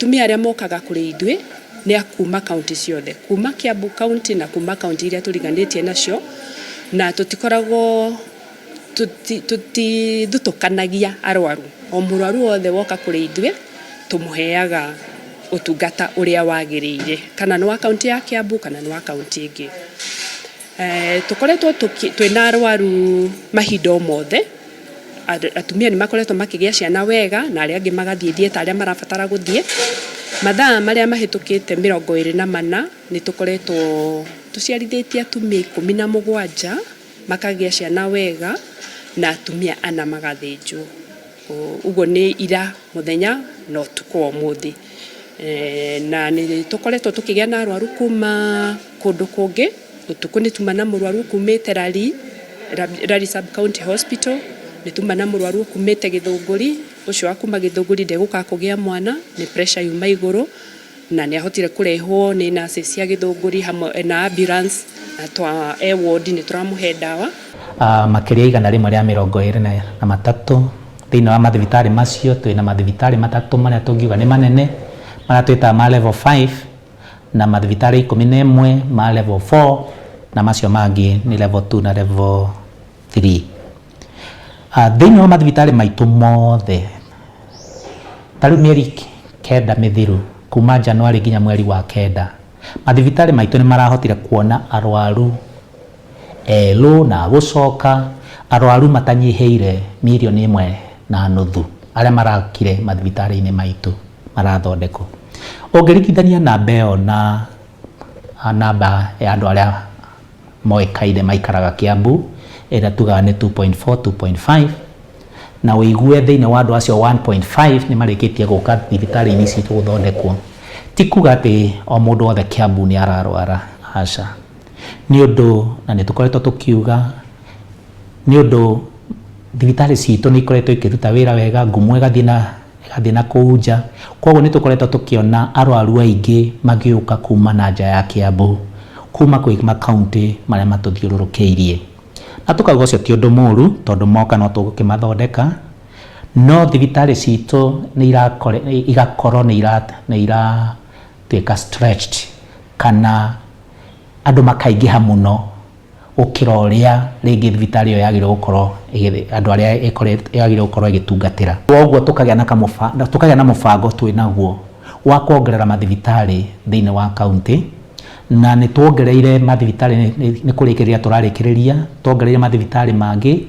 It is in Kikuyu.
Atumia arĩa mokaga kũrĩ ithuĩ nĩ a kuma kaunti ciothe, kuma Kiambu kaunti na kuma kaunti iria tũriganĩtie nacio, na tũtikoragwo tũtithutũkanagia arwaru. O mũrwaru wothe woka kũrĩ ithuĩ tũmũheaga ũtungata ũrĩa wagĩrĩire, kana nĩ wa kaunti ya Kiambu kana nĩ wa kaunti ĩngĩ. Tũkoretwo twĩna arwaru mahinda o mothe, atumia nĩ makoretwo makĩgĩa ciana wega na arĩa angĩ magathiĩ theatre arĩa marabatara gũthiĩ. Mathaa marĩa mahĩtũkĩte 24 nĩ tũkoretwo tũciarithĩtie atumia 17 makagĩa ciana wega na atumia ana magathĩnjwo. Ũguo nĩ ira mũthenya na ũtukũ wa ũmũthĩ. Na nĩ tũkoretwo tũkĩgĩa na arwaru kuma kũndũ kũngĩ. Ũtukũ nĩ tuma na mũrwaru ũkumĩte Lari, Lari Sub County Hospital, nĩ tuma na mũrwaru ũkumĩte Gĩthũngũri, ũcio wa kuma Gĩthũngũri ndegũka kũgĩa mwana, nĩ pressure yuma igũrũ, na nĩ ahotire kũrehwo nĩ nurses cia Gĩthũngũri hamwe na ambulance, na twa e ward nĩ tũramũhe ndawa. Makĩria 123 thĩinĩ wa mathibitarĩ macio. Twĩna mathibitarĩ matatũ marĩa tũngiuga nĩ manene, marĩa twĩtaga ma level 5, na mathibitarĩ 11 ma level 4, na macio mangĩ nĩ level 2 na level 3. Thĩinĩ wa mathibitarĩ maitũ mothe, ta rĩu mĩeri 9 mĩthiru, kuma January nginya mweri wa 9, mathibitarĩ maitũ nĩ marahotire kuona arwaru erũ na gũcoka arwaru matanyihĩire 1.5 mirioni arĩa marakire mathibitarĩ-inĩ maitũ marathondekwo. Ũngĩringithania namba ĩyo na namba ya andũ arĩa moĩkaine maikaraga Kiambu, ĩrĩa tugaga nĩ 2.4, 2.5, na ũigue thĩinĩ wa andũ acio 1.5 nĩ marĩkĩtie gũka thibitarĩ-inĩ citũ gũthondekwo, ti kuga atĩ o mũndũ wothe Kiambu nĩ ararwara, aca. Nĩ ũndũ na nĩ tũkoretwo tũkiuga nĩ ũndũ thibitarĩ citũ nĩ ikoretwo ikĩruta wĩra wega, ngumo ĩgathiĩ na kũu nja. Koguo nĩ tũkoretwo tũkĩona arwaru aingĩ magĩũka kuma na nja ya Kiambu, kuma kwĩ makaunti marĩa matũthiũrũrũkĩirie, na tũkauga ũcio ti ũndũ mũru, tondũ moka no tũgũkĩmathondeka. No thibitarĩ citũ nĩ igakorwo nĩ iratuĩka stretched, kana andũ makaingĩha mũno gũkĩra ũrĩa rĩngĩ thibitarĩ ĩyo yagĩrĩirwo gũkorwo, andũ arĩa yagĩrĩirwo gũkorwo ĩgĩtungatĩra. Koguo tũkagĩa na mũbango twĩ naguo wa kuongerera mathibitarĩ thĩinĩ wa kaunti, na nĩ tuongereire mathibitarĩ, nĩ kũrĩkĩrĩria tũrarĩkĩrĩria, tuongereire mathibitarĩ mangĩ.